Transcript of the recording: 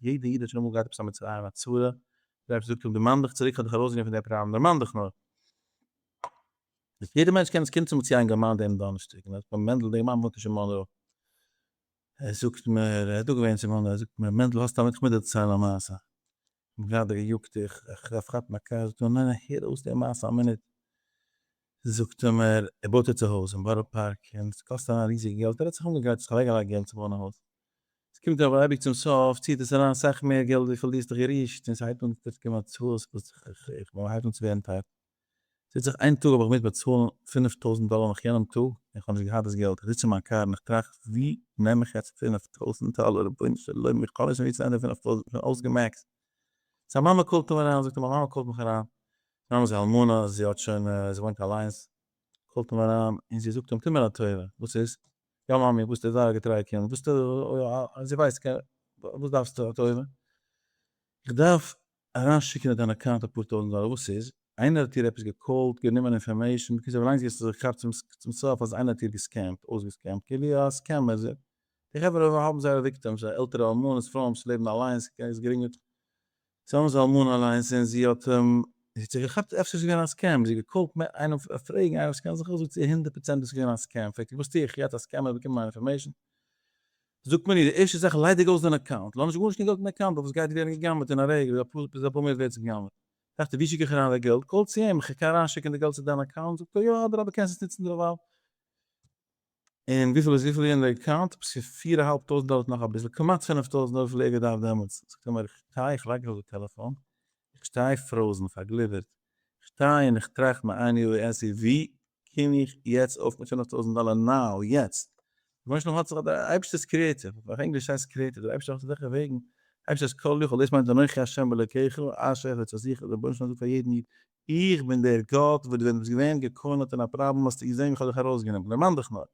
יעדע איד האט שוין אמאל געהאט עפעס א מצרים, א צרה, דער אייבערשטער זאגט אים דערמאן דיך צוריק, איך האב דיך ארויסגענומען פון די פראבלעם, דערמאן דיך נאר. יעדער מענטש קען עס קומט צו מיר צו א אינגערמאן דעם דאנערשטאג, און ער זאגט מיר מענדל דער אינגערמאן וואוינט נישט אין מאנרא, ער זאגט מיר, ער איז דא געווען צו מאנרא, ער זאגט מיר מענדל האסט א מינוט איך מוז דיר דערציילן א מעשה, איך בין גראדע געיאגט איך דארף כאפן א קאר, זאגט ער מיר ניין ניין הער אויס די מעשה א מינוט, זאגט ער מיר ער בויט יעצט א הויז אין בארא פארק און עס קאסט אריין ריזיגע געלט, ער האט זיך אנגעגרייט זיך אוועקגעלייגט געלט צו בויען א הויז, עס קומט אבער אייביג צום סוף ציט עס אריין סאך מער געלט וויפיל דו האסט דיך גערישט און ס'הייבט אן צו קומען הוצאות וואס איך הייבט אן צו ווערן טייט. ס'טוט זיך איין טאג האב איך געמוזט באצאלן 5000 דאלער נאך יענעם טאג און איך האב נישט געהאט דאס געלט, איך זיץ אין מיין קאר און איך טראכט ווי נעם איך יעצט 5000 דאלער רבונו של עולם איך האב נישט פון ווי צו נעמען די 5000 איך בין אויסגעמעקסט. זיין מאמע call ט אים אריין זאגט ער מיין מאמע call ט מיך אריין, זיין מאמע איז א אלמנה זי האט שוין זי וואוינט אליינס, call ט אים אריין און זי זאגט אים טו מיר א טובה, וואס איז? יא מאמי ביסטו זייער א געטרייע קינד, ביסטו זי ווייסט וואס דארפסטו א טובה? איך דארף אריינשיקן אין דיין account אפאר טויזנט דאלער, וואס איז? איינער האט איר עפעס גע call ט, גענומען information, בקיצור ווילאנג זי האט זיך געכאפט צום סוף אז איינער האט איר גע scam ט, אויסגע scam ט, כאילו א scammer, די חברה האבן זייערע victims, עלטערע אלמנות, פרויען וואס לעבן אליינס, איז גרינגער זי האבן זי אלמנה אליינס און זי האט זי האט זיך געכאפט אפשר איז געווען א scam, זי האט גע call ט איינעם פרעגן איינער וואס קען זיך אויס, זאגט זי 100% דאס איז געווען א scam, פרעגט ער וואס טו איך יעצט א scammer האט באקומען מיין information, זאגט מען איר די ערשטע זאך ליידיג אויס דיין account, לאז נישט גארנישט קיין געלט אין account ווייל דאס גייט ווערן גע'גנב'עט אין א רגע, ביז אפאר מינוט ווערט עס גע'גנב'עט. טראכט ער ווי שיק איך אריין די געלט, call צו אים איך קען אריינשיקן די געלט צו דיין account, זאגט ער יא אדרבה קענסט עס נוצן דערווייל. און וויפיל איז וויפיל איז אין די account? עפעס פון פיר אהאלב טויזנט דאלער נאך אביסל, כמעט 5000 דאלער וויפיל ער געדארפט דעמאלטס. זאגט ער מיר איך שטיי איך לייג ארויף די טעלעפאן, איך שטיי frozen פארגליווערט, איך שטיי און איך טראכט מאין יבוא עשי ווי קום איך יעצט אויף מיט 5000 דאלער now יעצט? רבונו של עולם האט זיך דער אייבערשטער איז creative, אויף ענגליש הייסט creative, דער אייבערשטער האט אזעלכע וועגן, אייבערשטער איז כל יכול, דאס מיינט אנכי ה' אלוקיך אשר הוצאתיך, דער רבונו של עולם זאגט פאר יעדן איד, איך בין דער גאט וואס דו ווען דו ביסט געווען גע corner ט אין א פראבלעם האסטו געזען ווי איך האב דיך ארויסגענומען, דערמאן דיך נאר.